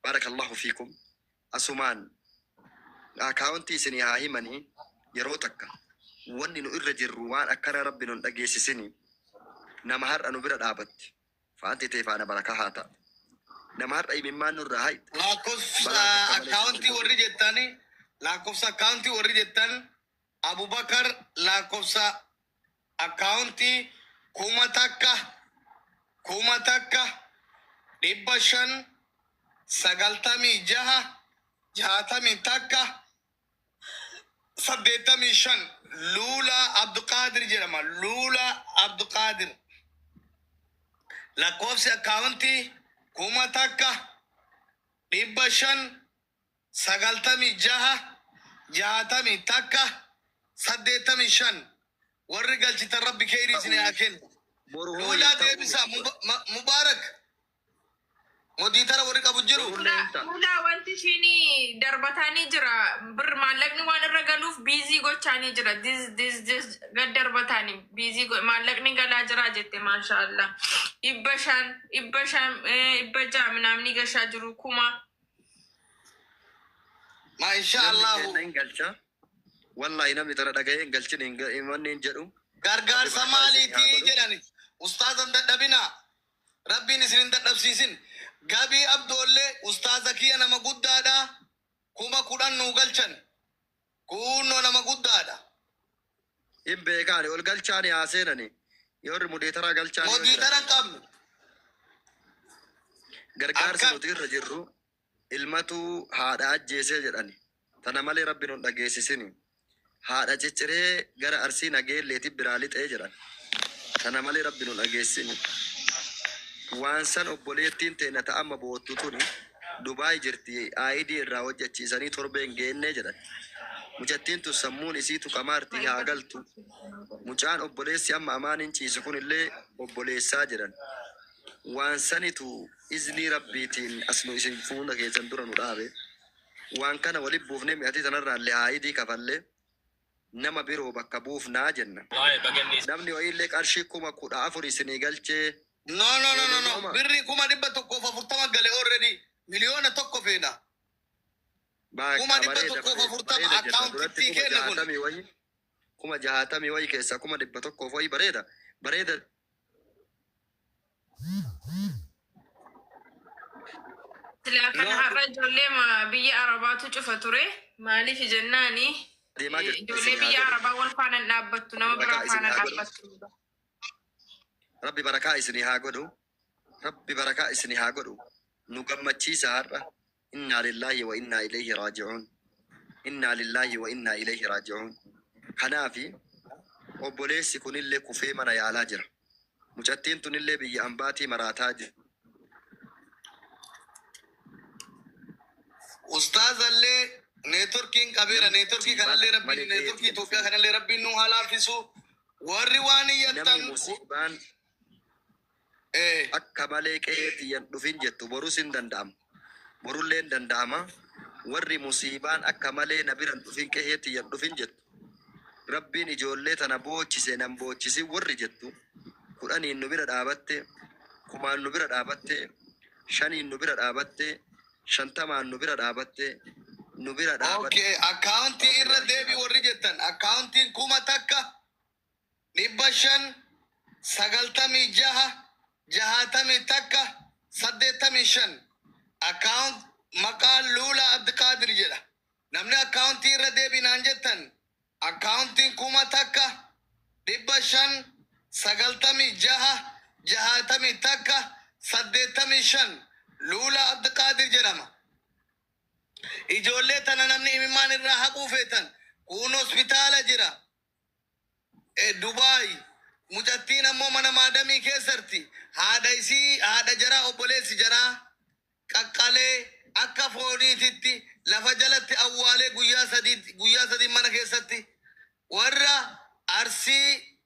Baarakallahu fiikum. Asumaan akaawuntii isinii haa himanii yeroo takka wanni nu irra jirru waan akkanaa rabbi nun dhageessisini nama har'a nu bira dhaabatte faanti tee faana barakaa haa taatu. Nama har'a imimmaan nurraa hayxe Lakkoofsa balaan akka malee sitti akkaawuntii hin warri godhin. jettani lakkoofsa akkaawuntii warri jettan Abubakar lakkoofsa akkaawuntii 1000 1596 61 85. Luulaa Abduqaadir jedhama. Luulaa Abduqaadir. Lakkoofsi akkaawuntii 1596 61 85. Warri galchitan Rabbi kheyrii isinii haa kennu. Boru hoo hin Luulaa ta'u. deebisaa. Mubaarak. Modiitara warri qabu jiru. Borullee hin ta'a. Luulaa, wanti ishiin darbataanii jira. Bir maallaqni waan irra galuuf busy gochaanii jira. Dis dis dis gad darbataanii busy maallaqni galaa jira jette, maashaallah. 500, 500, 600 minaamni gashaa jiru 1000. Ma insha Namni Allahu. keenya hin galcha. Wallahi namni tana dhaga'ee hin galchine hin wanni hin jedhu. Rabbi Gargaarsa barakaa isinii haa maaliitii godhu. jedhani. Ustaazan dadhabinaa. Rabbiin isin hin dadhabsiisin. Gabii Abdoollee ustaaza kiyya nama guddaadha. 10,000 nuu galchan. Kunnoo nama guddaadha. Hin beekaani ol galchaani haa seenani. Yoorri mudeetaraa galchaani yoo jedhan. Modiitara hin qabnu. Gargaarsi Akka nuti irra jirru ilmatu haadha ajjeesee jedhani. Tana malee Rabbi nun dhageessisini. Haadha cicciree gara Arsii Nageelleeti biraa lixee jedhan. Tana malee Rabbi nun dhageessisini. Waan san obboleettiin teenya ta amma boottu tuni Dubaay jirti, ID irraa hojjechiisanii torbeen geennee jedhan. Mucattiin tun sammuun isii tuqamaarti haa galtu. Mucaan obboleessi amma amaaniin ciisu kun illee obboleessaa jedhan. Waan sanitu iznii Rabbiitiin as nu isin fuula keessan dura nu dhaabe. Waan kana walit buufnee mi'atii tanarraallee ID kafallee nama biroo bakka buufnaa jenna. Waa'ee baganni Namni wayiillee qarshii 14,000 isinii galchee No, no, no, no, no. Ooluma. Birri 140,000 gale already. 1,000,000 feena. Kuma Bakka dhibba bareeda tokkoof bareeda afurtama bareeda jenna duratti akkaawuntitti kuma kenna kun. jaatamii wayi 60,000 wayi keessaa 100,000 wayi bareeda bareeda. Silaa kana No. har'a ijoollee biyya Arabaatu cufa ture. Maaliif jennaani Deemaa jirti ijoollee isinii haa biyya godhu. Arabaa wal faana hin dhaabbattu, nama biraa Barakaa isinii faana haa godhu. dhaabbattu. Rabbi barakaa isinii haa godhu. Rabbi barakaa isinii haa godhu. Nu gammachiisa har'a. Innaa lillaahi wa innaa ilayhi raaji'uun. Innaa lillaahi wa innaa ilayhi raaji'uun. Kanaafi obboleessi kunillee kufee mana yaalaa jira. Mucattiin tunillee biyya ambaatii maraataa jirti. Ustaazallee neetworkiin qabeera. Namni Neetworkii musiibaan kanallee akka Rabbiin malee neetworkii qe'eetti Itoophiyaa kanallee Rabbiin nu haa laaffisu. Warri waan Namni iyyattan musiibaan akka malee qe'eetti yan dhufin jettu borus hin danda'amu. Borullee hin danda'ama. Warri musiibaan akka malee na biran dhufin, qe'eetti yan dhufin jettu. Rabbiin ijoollee tana boochise nan boochisin warri jettu 10n nu bira dhaabatte, 1000n nu bira dhaabatte, 5n nu bira dhaabatte, 50n nu bira dhaabatte, nu bira dhaabadhu. Okay, akkaawuntii Rabbi irra waan deebi isin haa warri jettan akkaawuntiin 1596 61 85, akkaawunt maqaan Luulaa Abdiqaadir jedha. Namni akkaawuntii irra deebinaan jettan akkaawuntiin 1596 61 85 Luulaa Abdiqaadir jedhama. Ijoollee tana namni imimmaan irraa haquu feetan kun hospitaala jira. Dubaay mucattiin ammoo mana maadamii keessatti haadha isii, haadha jaraa, obboleessi jaraa qaqqalee akka fooniititti lafa jalatti awwaalee guyyaa 3, guyyaa 3 mana keessatti. Warra Arsii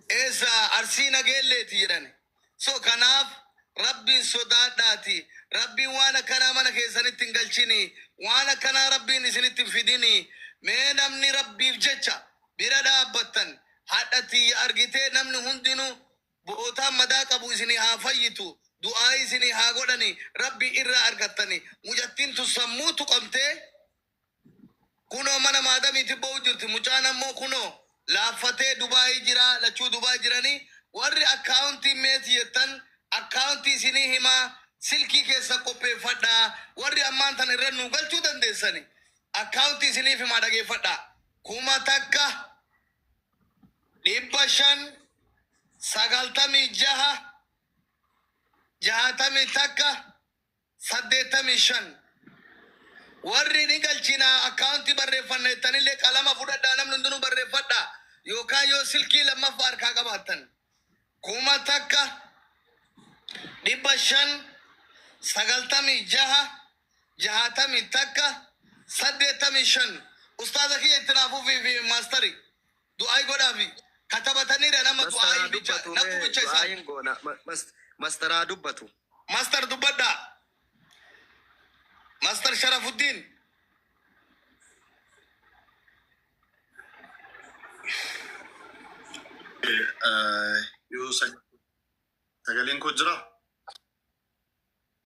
eessa, Arsii Nageelleeti jedhani. So kanaaf Rabbiin sodaadhaati. Rabbiin waan akkanaa mana keessanitti hin galchini. Waan akkanaa Rabbiin isinitti hin fidini. Mee namni Rabbiif jecha bira dhaabbattan hadha tiyya argitee namni hundinuu bootaan madaa qabu isinii haa fayyitu. Du'aa isinii haa godhani. Rabbi irraa argattani. Mucattiin tun sammuu tuqamtee kunoo mana maadamiitti ba'u jirti. Mucaan ammoo kunoo laaffatee Dubaayii jira. Lachuu Dubaay jiranii. Warri akkaawuntii meeti jettan akkaawuntii isinii himaa, silkii keessa qopheeffadhaa. Warri ammaan tan irra nu galchuu dandeessani. Akkaawuntii isiniif himaa, dhageeffadhaa. 1596 61 85. Warri ni galchinaa akkaawuntii barreeffanna jettanillee qalama fudhadhaa, namni hundinuu barreeffadhaa, yookaan yoo silkii lammaffaa harkaa qabaattan, 1596 61 85. Ustaaza kiyya itti naafuufii fi maastari du'aa godhaafi katabataniidha nama du'aa Mastaraa bicha dubbatu naqu mee bicha isaan. Du'aayin goona. Mastaraa dubbatu. Master, dubbadhaa. Master Sharafuddin. Yoo sagaleen koo jira?